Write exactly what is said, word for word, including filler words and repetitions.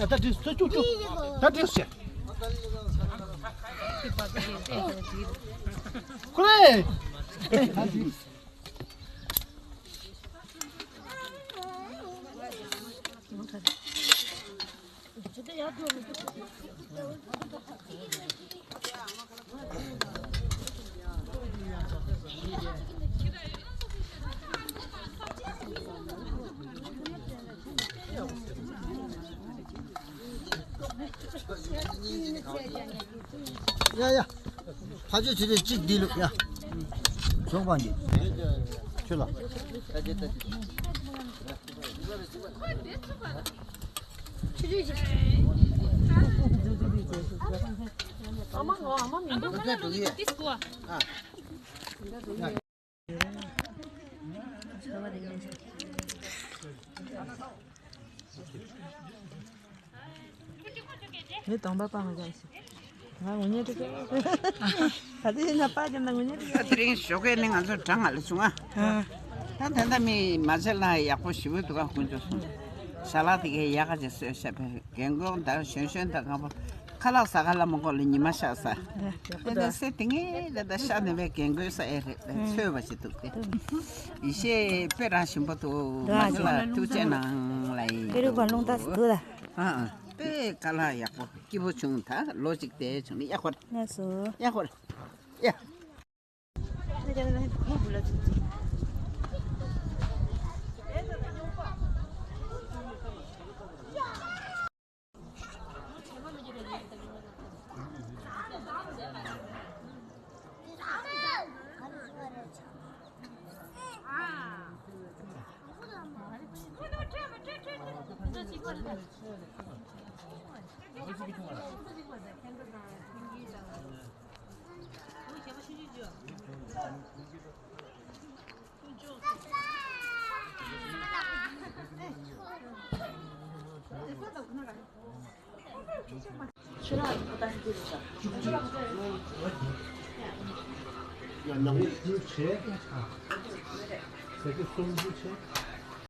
ད་འགྲིག་སོང་། ཅུག་ཅུག་ད་འགྲིག་སོང་། ཁོ་རེ། ཡ་ཡ། ཕ་ཆོས་ཆོས་ཆོས་གཅིག་འདི་ལུག་ཡ། ཆོག་པ་འདི། ཆོས་ལ། མི་གདོང་པ་སྤང་བ་ཅག་ཞིག་ང་ངོ་ཉེ་ཏི་ཀ་ད་དེ་ཡིན་ན་པ་ཀྱི་ན་ངོ་ཉེ་ཏི་ཀ་དེ་རིང་ཞོགས་ཀས་ནི་ང་ཚོ་གྲང་ང་ལ་བྱུང་ཨ། ད་དེ་འདྲ་མི་མ་བྱེད་ལ་ཡག་པོ་ཞེ་པོ་འདུག་ཨ། དཀོན་མཆོག་གསུམ། ཞལ་ལག་དེ་གའི་ཡག་ག་ཅིག་བཟོས་ཤག་པས་རྒན་རྒོན་དང་གཞོན་གཞོན་དང་གང་པོ་ཁ་ལག་ཟ་ག་ལ་མ་དགོས་ལ་ཉི་མ་ཤར་ས། དེ་འདྲ་སེ་དེ་ངས་ད་ལྟ་ཤར་ནས་པའི་རྒན་རྒོན་ས་ཨེ་རེད། ཚོས་པ་ཞིག་འདུག་སྟེ། ཡེ་ཤེས་དཔེ་རང་བཞིན་པོ་འདུག་མ་ཁྱོད་ལ་ཐུགས་རྗེ་གནང་ལ་ཡིན། པེ་རུ་ག་རླུང་རྟ་ཟེར་འདུག་ལ། ཨ་ཨ། དཔེ་དཀའ་ལས་ཡག་པོ་སྐྱིད་པོ་བྱུང་། ད་ལོ་གཅིག་དེ་བྱུང་ནི་ཡག་པོ་རེད། ལགས་སོ། ཡག་པོ་རེད། ཡ། ཡ་ནང་མི་བཅུ་བྱས། ཟ་ཁྱི་སུམ་ཅུ་བྱས།